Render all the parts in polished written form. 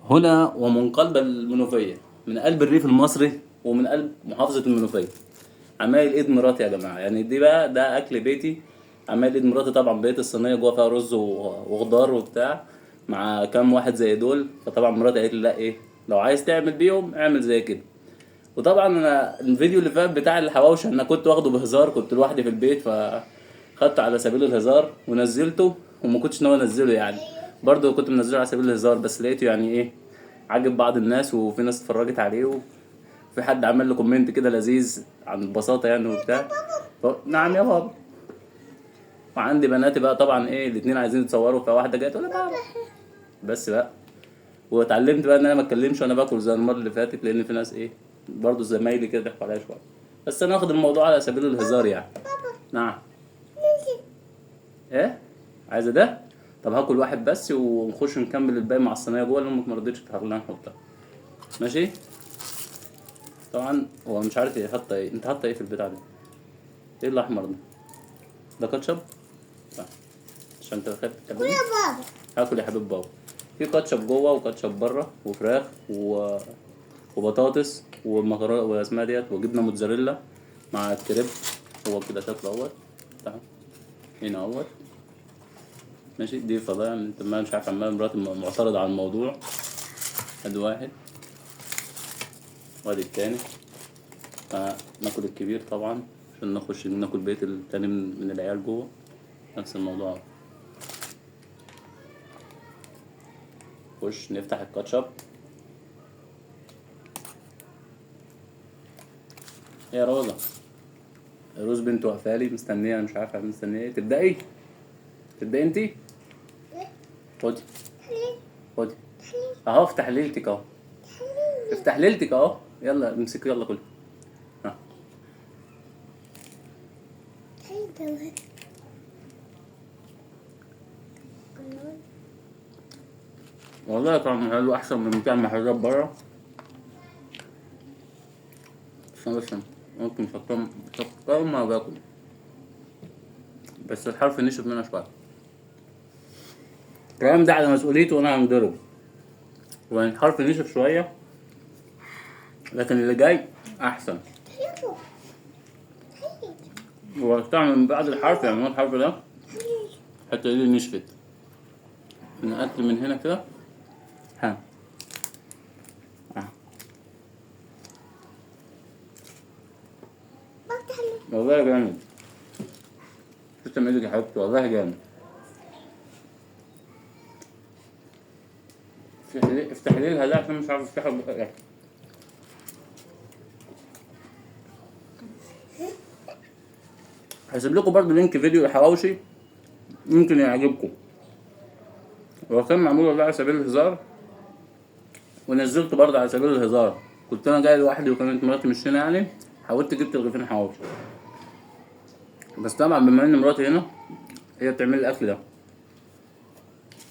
هنا ومن قلب المنوفية، من قلب الريف المصري ومن قلب محافظة المنوفية. عمايل ايد مراتي يا جماعة، يعني دي بقى ده اكل بيتي. عمايل ايد مراتي طبعا، بيت الصينية جوه فيها رز وخضار وبتاع مع كام واحد زي دول. فطبعا مراتي قالت لي لا ايه، لو عايز تعمل بيهم اعمل زي كده. وطبعا انا الفيديو اللي فات بتاع الحواوشي انا كنت واخده بهزار، كنت لوحدي في البيت فخدته على سبيل الهزار ونزلته، وما كنتش ناوي انزله يعني، برضه كنت منزله على سبيل الهزار، بس لقيته يعني ايه عاجب بعض الناس، وفي ناس اتفرجت عليه، وفي حد عمل له comment كده لذيذ عن البساطة يعني وبتاع. نعم يا بابا. وعندي بناتي بقى طبعا ايه الاتنين عايزين يتصوروا، فواحدة جاية تقول لي بابا بس بقى. واتعلمت بقى ان انا ما اتكلمش وانا باكل زي المرة اللي فاتت، لان في ناس ايه برضه زمايلي كده ضحكوا عليا شوية، بس انا واخد الموضوع على سبيل الهزار يعني. نعم. ايه عايزه ده؟ طب هاكل واحد بس ونخش نكمل الباقي مع الصينية جوه، لان امك ما رضتش تخلينا نحطها. ماشي. طبعا هو مش عارف ايه حاطه ايه، انت حاطه ايه في البتاع ده؟ ايه الاحمر ده؟ ده كاتشب؟ لا. عشان انت خايف تتكلم. يا بابا هاكل يا حبيب بابا. في كاتشب جوه وكاتشب بره وفراخ وبطاطس ومكرونه واسمها ديت وجبنه موتزاريلا مع الكريب. هو كده شكله اهوت. تمام هنا اهوت. ماشي. دي فضايح انت ما مش عارف، عمال مراتي معترضة على الموضوع. ادي واحد وادي التاني. فناكل الكبير طبعا عشان نخش ناكل بقية التاني من العيال جوه. نفس الموضوع اهو. خش نفتح الكاتشب. ايه يا روزة؟ روز بنت واقفة لي مستنيه، انا مش عارفه مستنيه ايه. تبدأي؟ تبدأي انتي؟ خدي خدي اهو، افتح ليلتك اهو، افتح ليلتك اهو، يلا امسكي يلا كلي. ها والله طعمه حلو، احسن من بتاع المحلات بره. بس ممكن شكرا ما باكل، بس الحرف نشف منها شوية. الكلام ده على مسؤوليته وانا هنضربه، وان الحرف نشف شوية، لكن اللي جاي احسن. هو الطعم من بعد الحرف، يعني هو الحرف ده الحتة دي نشفت. نقتل من هنا كده. ها والله جامد. تسلم ايدك يا حبيبتي، والله جامد. افتح لي الهدايا عشان مش عارف افتحه بقى. هسيب لكم برضو link فيديو الحواوشي يمكن يعجبكم. هو كان معمول والله على سبيل الهزار، ونزلته برضه على سبيل الهزار. كنت انا جاي لوحدي وكانت مراتي مش هنا يعني، حاولت جبت رغيفين حواوشي، بس طبعا بما ان مراتي هنا هي بتعمل لي الاكل ده.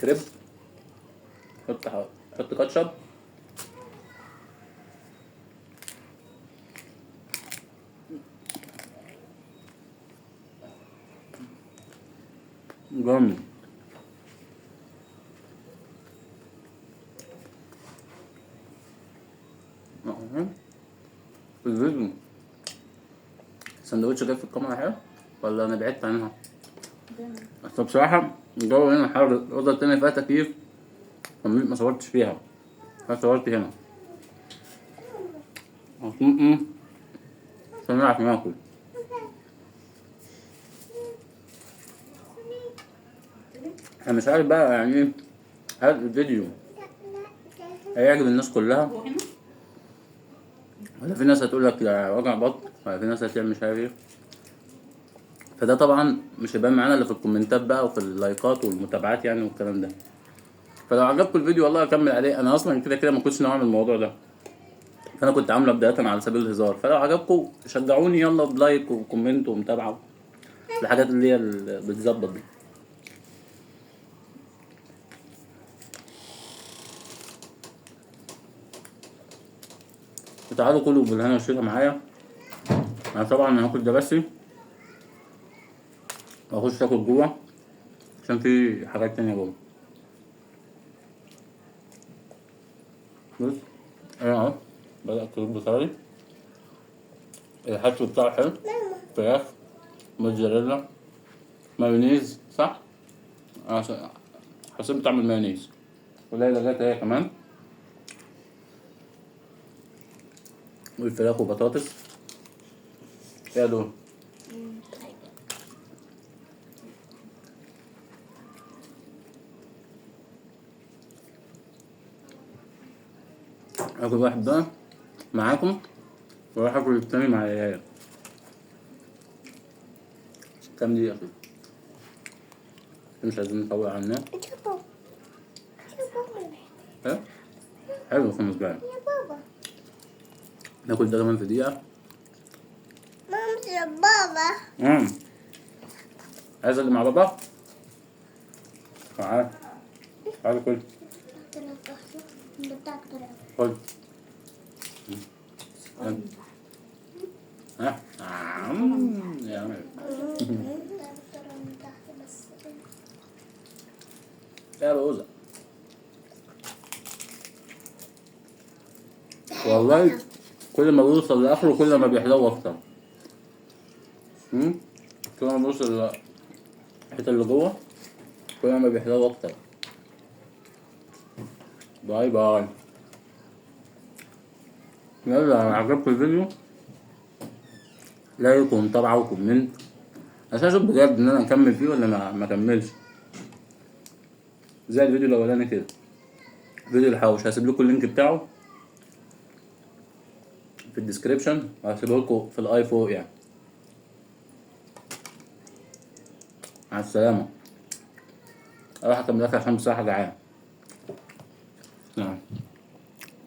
كريب، حط كاتشب. جامد. الفيديو سندوتش جاي في الكاميرا حلو ولا انا بعدت عنها؟ بس بصراحة الجو هنا حر، الأوضة التانية فيها تكييف ما صورتش فيها، أنا صورت هنا. عشان نعرف ناكل. أنا مش عارف بقى يعني هل الفيديو هيعجب الناس كلها ولا في ناس هتقول لك لا وجع بطن، ولا في ناس هتعمل مش عارف ايه. فده طبعا مش هيبان معانا الا في الكومنتات بقى وفي اللايكات والمتابعات يعني والكلام ده. فلو عجبكم الفيديو والله اكمل عليه، انا اصلا كده كده ما كنتش ناوي اعمل الموضوع ده، فانا كنت عامله بداية على سبيل الهزار. فلو عجبكم شجعوني يلا ب like و comment ومتابعة الحاجات اللي هي بتظبط دي. تعالوا كلوا بالهنا والشفا معايا. انا طبعا هاكل ده بس واخش اكل جوه عشان في حاجات تانية جوه. بص انا اهو بدأت بطري. الحشو بتاعه حلو، فراخ، موتزاريلا، مايونيز، صح؟ حسيت بطعم المايونيز. وليلى جت اهي كمان، والفراخ وبطاطس. يا دول اكل واحد بقى معاكم واروح اكل التاني مع العيال. كام دقيقة كده؟ مش عايزين نطول على النار. حلو 5 دقايق. يا بابا ناكل ده كمان في دقيقة. ماما يا بابا. عايز اللي مع بابا؟ تعال تعال كل. خد. ها يا عم يا روزة. والله كل ما بيوصل لآخره كل ما بيحلو أكتر. كل ما بيوصل للحتة اللي جوه كل ما بيحلو أكتر. bye bye. يلا عجبكم الفيديو like ومتابعة و comment عشان اشوف بجد ان انا اكمل فيه ولا ما اكملش زي الفيديو الاولاني كده. فيديو الحوش هسيب لكم ال link بتاعه في ال description، وهسيبه لكم في ال i فوق يعني. مع السلامة. اروح اكمل اكل عشان بصراحة جعان. نعم.